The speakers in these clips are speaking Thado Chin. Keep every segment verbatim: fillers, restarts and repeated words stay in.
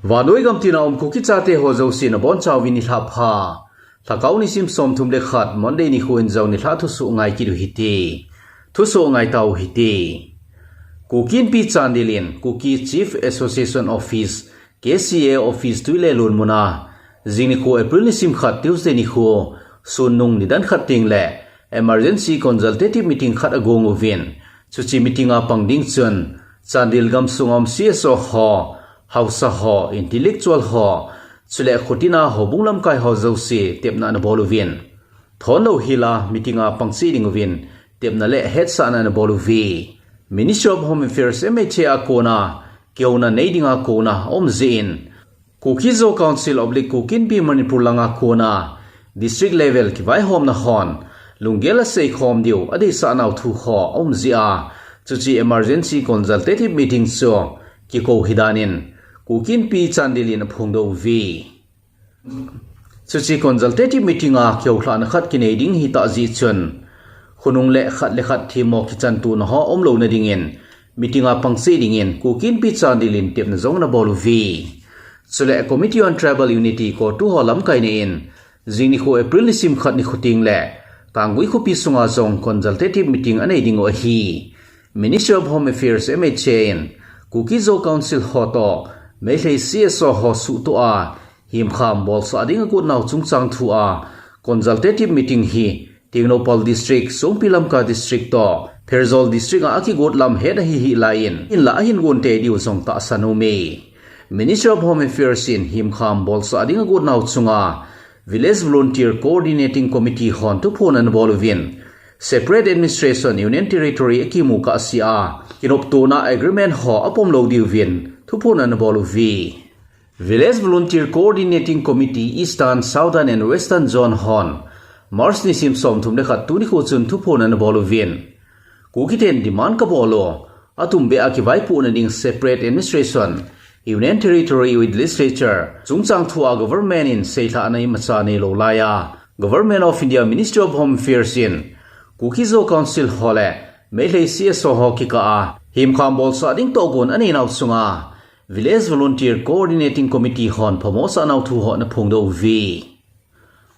Vannoi gam tina um Kuki chate ho jouse nabonchauvin nilhah pha. Lhakao nisim somthum le khat Monday nikho in jong nilhah thusoh ngai kit u hite. Thusoh ngai tau hite. Kuki Inpi Chandel in Kuki Chief Association Office, K C A Office Tuilelun muna jing nikho April nisim khat Tuesday nikho sun nung nidan khat teng le emergency consultative meeting khat agong uvin, chuche meeting a pang ding chun Chandel gamsunga um C S O ho, haosa ho, intellectual ho, chule khutina houbung lamkai ho jouse tepna anabol uvin, thon louhela meeting a pang cheh ding uvin tepna le hetsahna anabol uve. Ministry of Home Affairs, M H A a kona kihouna nei dinga kona aum jeh in, Kuki Zo Council oblique Kuki Inpi Manipur langa kona district level kivaihomna hon lunggel aseikhom diu adeisah nau thu ho aum jeh a, chuche emergency consultative meeting chu kikou hidan in Kuki Inpi Chandel in aphongdoh uve. Chuche consultative meeting a kihoulhahna khat kinei ding ahitah jeh chun, khonung le khat le khat themmo kichantona ho umlouna dingin meeting a pang cheh dingin Kuki Inpi Chandel in tepna jong anabol uve. Chule Committee on Tribal Unity, CoTU ho lamkaina in, jing nikho April nisim khat nikho teng le Kanggui khopi sunga jong consultative meeting anei diu ahi. Ministry of Home Affairs, M H A in Kuki Zo Council ho toh Meitei C S O ho suhtoh a himkham bolsah ding agot nau chungchang thu a consultative meeting hi Tengnoupal District, Songpi Lamka District toh Pherzawl District a akigot lam het ahi hih laiyin, hinlah ahin gon tei diu jong tahsan aume. Ministry of Home Affairs in himkham bolsah ding agot nau chunga Village Volunteer Coordinating Committee hon thuphon anabol uvin, separate administration Union Territory akimu kahsea kinoptona agreement ho apom lou diuvin thuphon anabol uve. Village Volunteer Coordinating Committee Eastern, Southern and Western Zone hon March nisim somthum le khat tuni nikho chun thuphon anabol uvin, Kukiten demand kabol u, atumbeh a kivaipohna ding separate administration, Union Territory with legislature chungchang thu a government in seilhahna imacha neilou laiya, Government of India Ministry of Home Affairs in Kuki Zo Council ho le Meitei C S O ho kikah a himkham bolsah ding tohgon anei nau chunga Village Volunteer Coordinating Committee hon phamosah nau thu ho anaphongdoh uve.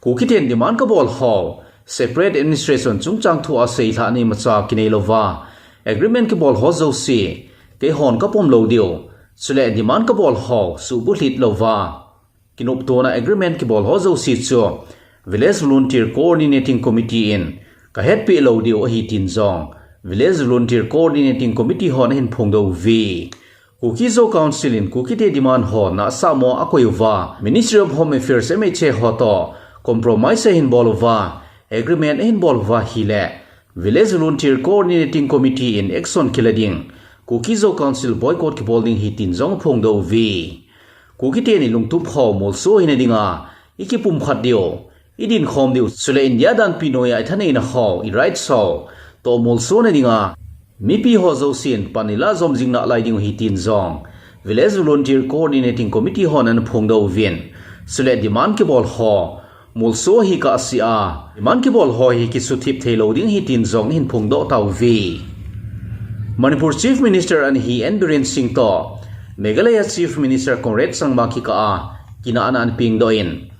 Kukiten demand kabol ho, separate administration chungchang thu a seilhahna imacha kinei louva, agreement kibol ho jouse keihon kapom lou diu, chule demand kabol ho suhbulhit louva kinoptona agreement kibol ho jouse chu Village Volunteer Coordinating Committee in kahetpeh lou diu ahi tin jong Village Volunteer Coordinating Committee hon ahin phongdoh uve. Kuki Zo Council in Kukite demand ho nahsah mo akoi uva, Ministry of Home Affairs, M H A ho toh compromise ahin bol uva, agreement ahin bol uva ahile Village Volunteer Coordinating Committee in action kila ding, Kuki Zo Council boycott kibol ding ahi tin jong aphongdoh uve. Kukiten ilungtup ho molso hina dinga ikipumkhat diu, idinkhom diu, chule India danpi noiya ithaneina ho, irights ho toh molsona dinga mipi ho jousen pan ilah jom jing nalai diu ahi tin jong Village Volunteer Coordinating Committee hon anaphongdoh uvin, chule demand kibol ho molso ahi kahsea, demand kibol ho hi kisuthip theilou ding ahi tin jong ahin phongdoh tauve. Manipur Chief Minister anahi N Biren Singh toh Meghalaya Chief Minister Conrad Sangma kikah a kinahna anapengdoh in,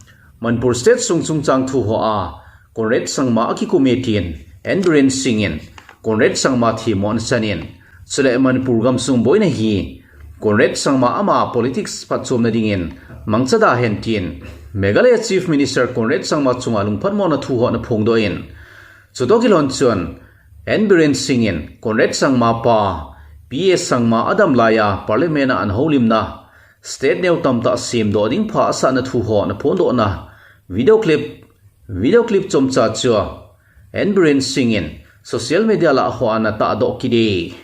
Manipur State sung chungchang thu hoa Conrad Sangma akikume tin N Biren Singh in Conrad Sangma themmo anachan in, chule Manipur gamsung boina hi Conrad Sangma ama politics phatchomna dingin mangcha da hen tin Meghalaya Chief Minister Conrad Sangma chunga lungphatmona thu ho anaphongdoh in, chutoh kilhon chun N Biren Singh in Conrad Sangma pa P A Sangma adam laiya Parliament a anahoulimna state neo tamtah semdoh ding pha asahna thu ho anaphondohna video clip Video clip chomcha chu N Biren Singh in social media lah hoa anatahdoh kit e.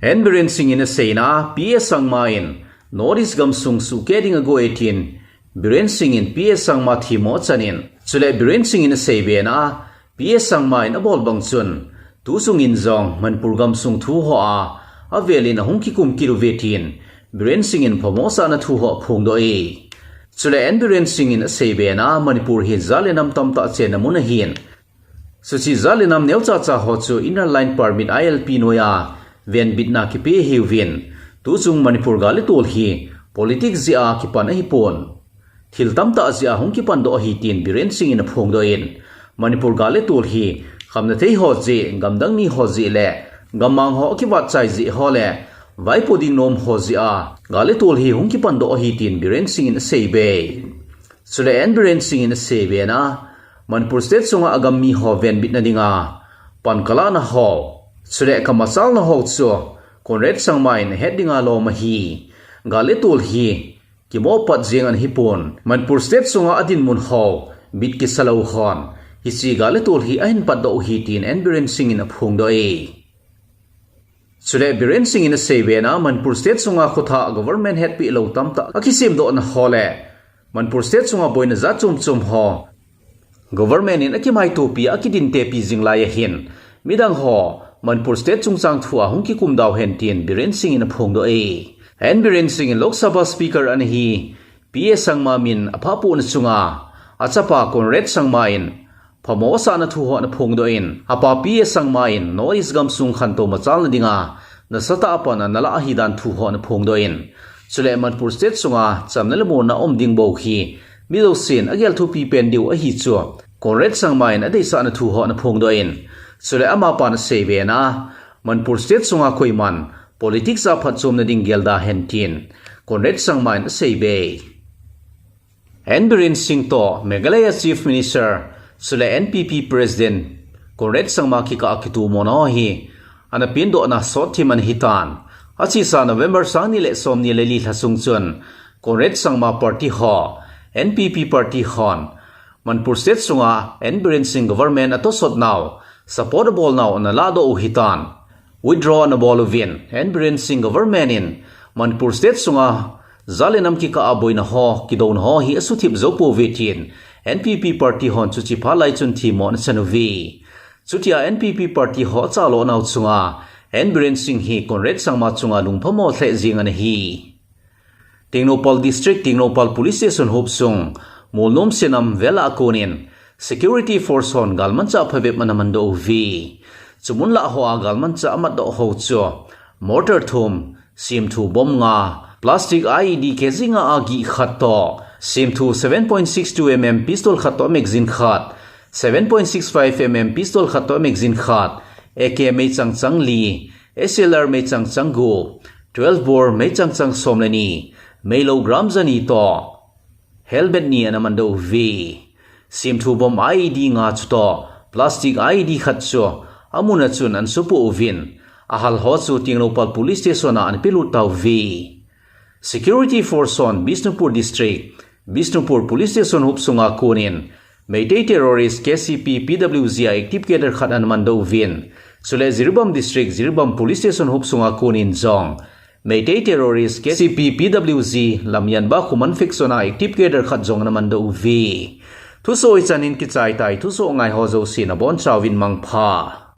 N Biren Singh in aseina a P A Sangma in North East gamsung suhkeh ding agoi e tin Biren Singh in P A Sangma themmo achan in, chule Biren Singh in aseibe na a P A Sangma in abol bang chun tuchung in jong Manipur gamsung thu hoa avel in ahung kikum kit uve tin Biren Singh in phamosahna thu ho aphongdoh e. Chule N Biren Singh in aseibe na a Manipur hi jat le nam tamtah chenna mun ahin, chuche jat le nam neocha cha ho chu Inner Line Permit, I L P noiya venbitna kipe ahiuvin, tuchung Manipur gal le tol hi Politics jeh a kipan ahipon, thil tamtah jeh a hung kipan doh ahi tin Biren Singh in aphongdoh in, Manipur gal le tol hi khamna thei ho jeh, gamdang mi ho jeh le gammang ho akivat chai jeh ho le vaipo ding nom ho jeh a gal le tol hi hung kipan doh ahi tin Biren Singh in aseibe. Chule N Biren Singh in aseibe na, Manipur State sunga agam mi ho venbitna dinga pan kalahna ho, chule kamachalna ho chu Conrad Sangma in ahet dinga lom ahi. Gal le tol hi kimopat jeng ana hipon, Manipur State sunga adinmun ho bit kisa lou hon hiche gal le tol hi ahin patdoh u ahi tin N Biren Singh in aphongdoh e. Chule Biren Singh in aseibe na, Manipur State sunga khutha government hetpeh lou tamtah akisemdohna ho le Manipur State sunga boina jat chom chom ho government in akimaitopi a akidintepi jing lai ahin, midang ho Manipur State chungchang thu a hung kikumdau hen tin Biren Singh in aphongdoh e. N Biren Singh in Lok Sabha Speaker ana hi P A Sangma min aphapohna chunga achapa Conrad Sangma in phamo asahna thu ho ana phongdoh in, apa P A Sangma in North East gamsung khantou machalna dinga nasatah a pan ana lah ahi dan thu ho ana phongdoh in, chule Manipur State sunga chamna le muonna um ding bou hi mi jousen agel thupi pen diu ahi chu Conrad Sangma in adeisahna thu ho ana phongdoh in, chule amapan aseibe na, Manipur State sunga koiman politics a phatchomna ding gel da hen tin Conrad Sangma in aseibe. N Biren Singh toh Meghalaya Chief Minister, chule N P P President Conrad Sangma kikah a kitomona ho hi ana pendohna sot thim ana hitan. Achesa November sang ni le som ni le li lha sung chun Conrad Sangma party ho, N P P party hon Manipur State sunga N Biren Singh government atosot nau, support abol nau ana lahdoh u ahitan. Withdraw ana bol uvin, N Biren Singh government in Manipur State sunga jat le nam kikah a boina ho, kidouna ho hi asuthip jou pouve tin N P P party hon chuche phat lai chun themmo ana chan uve. Chutia N P P party ho achalo nau chunga N Biren Singh hi Conrad Sangma chunga lungphamo lheh jeng ana hi. Tengnoupal District, Tengnoupal Police Station hopsung, Molnom Senam vel a konin Security Force hon galmanchah phabep ana mandoh uve. Chumun lah hoa galmanchah amatdoh ho chu mortar thum, semthu bomb nga, plastic I E D K G nga a gih khat toh, semthu seven point six two M M pistol khat toh magazine khat, seven point six five M M pistol khat toh magazine khat, A K meichang chang li, S L R meichang chang gup, twelve bore meichang chang som le ni, meilou gram jani toh helmet ni ana mandoh uve. Semthu bomb I E D nga chutoh plastic I E D khat chu amun a chun ana supoh uvin, ahal ho chu Tengnoupal Police Station a ana pelut tauve. Security Force hon Bishnupur District, Bishnupur Police Station hopsunga konin Meitei terrorist K C P P W G a active cadre khat ana mandoh uvin, chule Jiribam District, Jiribam Police Station hopsunga konin jong Meitei terrorist K C P P W G Lamyanba Khuman faction a active cadre khat jong ana mandoh uve. Thusoh hichan in kichai tai, thusoh ngai ho jouse nabonchauvin mangpha.